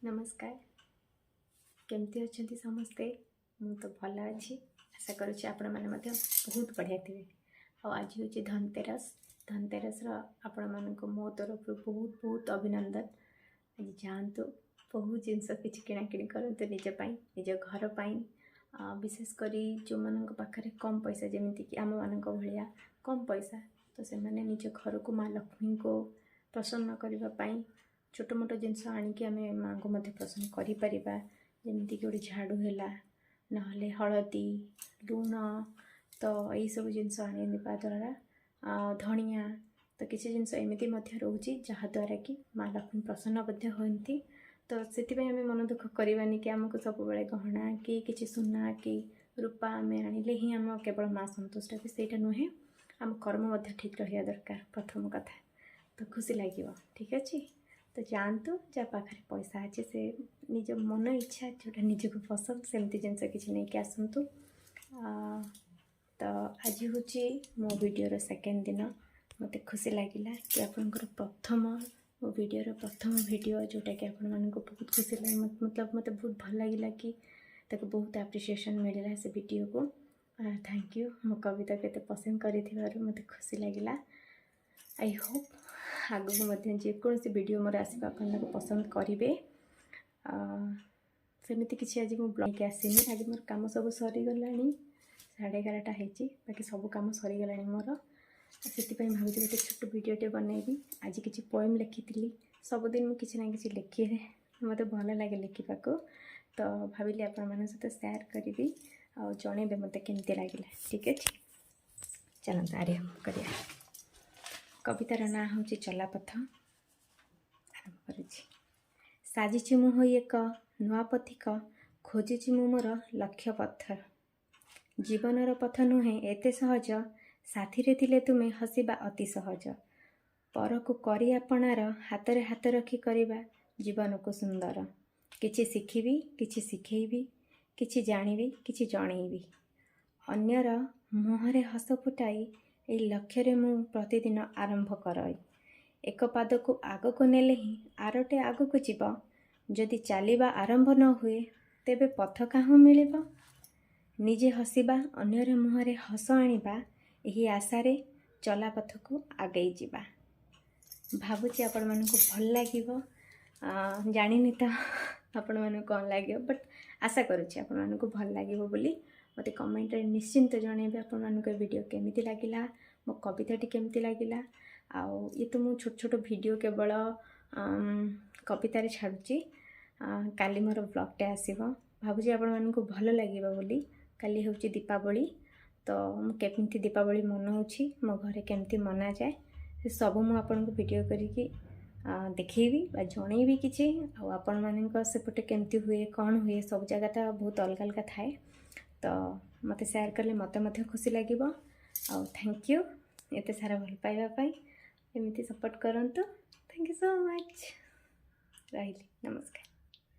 ନମସ୍କାର। କେମିତି ଅଛନ୍ତି ସମସ୍ତେ? ମୁଁ ତ ଭଲ ଅଛି। ଆଶା କରୁଛି ଆପଣମାନେ ମଧ୍ୟ ବହୁତ ବଢ଼ିଆ ଥିବେ। ଆଉ ଆଜି ହେଉଛି ଧନତେରସ। ଧନତେରସର ଆପଣମାନଙ୍କୁ ମୋ ତରଫରୁ ବହୁତ ବହୁତ ଅଭିନନ୍ଦନ। ଆଜି ଯାଆନ୍ତୁ, ବହୁତ ଜିନିଷ କିଛି କିଣାକିଣି କରନ୍ତୁ ନିଜ ପାଇଁ, ନିଜ ଘର ପାଇଁ। ବିଶେଷ କରି ଯେଉଁମାନଙ୍କ ପାଖରେ କମ୍ ପଇସା, ଯେମିତିକି ଆମମାନଙ୍କ ଭଳିଆ କମ୍ ପଇସା, ତ ସେମାନେ ନିଜ ଘରକୁ ମା ଲକ୍ଷ୍ମୀଙ୍କୁ ପ୍ରସନ୍ନ କରିବା ପାଇଁ ଛୋଟ ମୋଟ ଜିନିଷ ଆଣିକି ଆମେ ମାଆଙ୍କୁ ମଧ୍ୟ ପ୍ରସନ୍ନ କରିପାରିବା। ଯେମିତିକି ଗୋଟେ ଝାଡ଼ୁ ହେଲା, ନହେଲେ ହଳଦୀ, ଲୁଣ, ତ ଏଇସବୁ ଜିନିଷ ଆଣିବା ଦ୍ୱାରା, ଧଣିଆ, ତ କିଛି ଜିନିଷ ଏମିତି ମଧ୍ୟ ରହୁଛି ଯାହାଦ୍ୱାରା କି ମା ଲକ୍ଷ୍ମୀ ପ୍ରସନ୍ନ ମଧ୍ୟ ହୁଅନ୍ତି। ତ ସେଥିପାଇଁ ଆମେ ମନ ଦୁଃଖ କରିବାନି କି ଆମକୁ ସବୁବେଳେ ଗହଣା କି କିଛି ସୁନା କି ରୂପା ଆମେ ଆଣିଲେ ହିଁ ଆମ କେବଳ ମା ସନ୍ତୁଷ୍ଟ ହେବେ, ସେଇଟା ନୁହେଁ। ଆମ କର୍ମ ମଧ୍ୟ ଠିକ୍ ରହିବା ଦରକାର ପ୍ରଥମ କଥା, ତ ଖୁସି ଲାଗିବ। ଠିକ୍ ଅଛି, ତ ଯାଆନ୍ତୁ। ଯାହା ପାଖରେ ପଇସା ଅଛି, ସେ ନିଜ ମନ ଇଚ୍ଛା ଯେଉଁଟା ନିଜକୁ ପସନ୍ଦ, ସେମିତି ଜିନିଷ କିଛି ନେଇକି ଆସନ୍ତୁ। ତ ଆଜି ହେଉଛି ମୋ ଭିଡ଼ିଓର ସେକେଣ୍ଡ ଦିନ। ମୋତେ ଖୁସି ଲାଗିଲା କି ଆପଣଙ୍କର ପ୍ରଥମ ମୋ ଭିଡ଼ିଓର ପ୍ରଥମ ଭିଡ଼ିଓ ଯେଉଁଟାକି ଆପଣମାନଙ୍କୁ ବହୁତ ଖୁସି ଲାଗେ, ମତଲବ ମୋତେ ବହୁତ ଭଲ ଲାଗିଲା କି ତାକୁ ବହୁତ ଆପ୍ରିସିଏସନ୍ ମିଳିଲା ସେ ଭିଡ଼ିଓକୁ। Thank you. ମୋ କବିତାକୁ ଏତେ ପସନ୍ଦ କରିଥିବାରୁ ମୋତେ ଖୁସି ଲାଗିଲା। I Hope ଆଗକୁ ମଧ୍ୟ ଯେକୌଣସି ଭିଡ଼ିଓ ମୋର ଆସିବ, ଆପଣ ତାକୁ ପସନ୍ଦ କରିବେ। ସେମିତି କିଛି ଆଜି ମୁଁ ବ୍ଲଗ୍ ଆସିନି। ଆଜି ମୋର କାମ ସବୁ ସରିଗଲାଣି। 11:30 ହେଇଛି, ବାକି ସବୁ କାମ ସରିଗଲାଣି ମୋର। ସେଥିପାଇଁ ଭାବୁଛି ଗୋଟେ ଛୋଟ ଭିଡ଼ିଓଟେ ବନେଇବି। ଆଜି କିଛି ପୋଏମ୍ ଲେଖିଥିଲି। ସବୁଦିନ ମୁଁ କିଛି ନା କିଛି ଲେଖେ, ମୋତେ ଭଲ ଲାଗେ ଲେଖିବାକୁ। ତ ଭାବିଲି ଆପଣମାନଙ୍କ ସହିତ ସେୟାର କରିବି ଆଉ ଜଣେଇବେ ମୋତେ କେମିତି ଲାଗିଲା। ଠିକ୍ ଅଛି, ଚାଲନ୍ତୁ ଆରମ୍ଭ କରିବା। କବିତାର ନାଁ ହେଉଛି ଚଲାପଥ। ଆରମ୍ଭ କରୁଛି। ସାଜିଛି ମୁଁ ହୋଇ ଏକ ନୂଆ ପଥିକ, ଖୋଜୁଛି ମୁଁ ମୋର ଲକ୍ଷ୍ୟ ପଥ। ଜୀବନର ପଥ ନୁହେଁ ଏତେ ସହଜ, ସାଥିରେ ଥିଲେ ତୁମେ ହସିବା ଅତି ସହଜ। ପରକୁ କରି ଆପଣାର, ହାତରେ ହାତ ରଖି କରିବା ଜୀବନକୁ ସୁନ୍ଦର। କିଛି ଶିଖିବି, କିଛି ଶିଖେଇବି, କିଛି ଜାଣିବି, କିଛି ଜଣେଇବି। ଅନ୍ୟର ମୁହଁରେ ହସ ଫୁଟାଇ ଏଇ ଲକ୍ଷ୍ୟରେ ମୁଁ ପ୍ରତିଦିନ ଆରମ୍ଭ କରାଇ। ଏକ ପାଦକୁ ଆଗକୁ ନେଲେ ହିଁ ଆରଟେ ଆଗକୁ ଯିବ। ଯଦି ଚାଲିବା ଆରମ୍ଭ ନ ହୁଏ, ତେବେ ପଥ କାହୁଁ ମିଳିବ? ନିଜେ ହସିବା, ଅନ୍ୟର ମୁହଁରେ ହସ ଆଣିବା, ଏହି ଆଶାରେ ଚଲାପଥକୁ ଆଗେଇ ଯିବା। ଭାବୁଛି ଆପଣମାନଙ୍କୁ ଭଲ ଲାଗିବ। ଜାଣିନି ତ ଆପଣମାନଙ୍କୁ କ'ଣ ଲାଗିବ, ବଟ୍ ଆଶା କରୁଛି ଆପଣମାନଙ୍କୁ ଭଲ ଲାଗିବ ବୋଲି। ମୋତେ କମେଣ୍ଟରେ ନିଶ୍ଚିନ୍ତ ଜଣାଇବେ ଆପଣମାନଙ୍କୁ ଏ ଭିଡ଼ିଓ କେମିତି ଲାଗିଲା, ମୋ କବିତାଟି କେମିତି ଲାଗିଲା। ଆଉ ଇଏ ତ ମୁଁ ଛୋଟ ଛୋଟ ଭିଡ଼ିଓ କେବଳ କବିତାରେ ଛାଡ଼ୁଛି। କାଲି ମୋର ବ୍ଲଗ୍ଟେ ଆସିବ। ଭାବୁଛି ଆପଣମାନଙ୍କୁ ଭଲ ଲାଗିବ ବୋଲି। କାଲି ହେଉଛି ଦୀପାବଳି, ତ ମୁଁ କେମିତି ଦୀପାବଳି ମନାଉଛି, ମୋ ଘରେ କେମିତି ମନାଯାଏ, ସେ ସବୁ ମୁଁ ଆପଣଙ୍କୁ ଭିଡ଼ିଓ କରିକି ଦେଖେଇବି ବା ଜଣେଇବି କିଛି। ଆଉ ଆପଣମାନଙ୍କ ସେପଟେ କେମିତି ହୁଏ, କ'ଣ ହୁଏ, ସବୁ ଜାଗା ତ ବହୁତ ଅଲଗା ଅଲଗା ଥାଏ। ତ ମୋତେ ସେୟାର କଲେ ମୋତେ ମଧ୍ୟ ଖୁସି ଲାଗିବ। ଆଉ thank you ଏତେ ସାରା ଭଲ ପାଇବା ପାଇଁ। ଏମିତି ସପୋର୍ଟ କରନ୍ତୁ। Thank you so much. ରହିଲି, ନମସ୍କାର।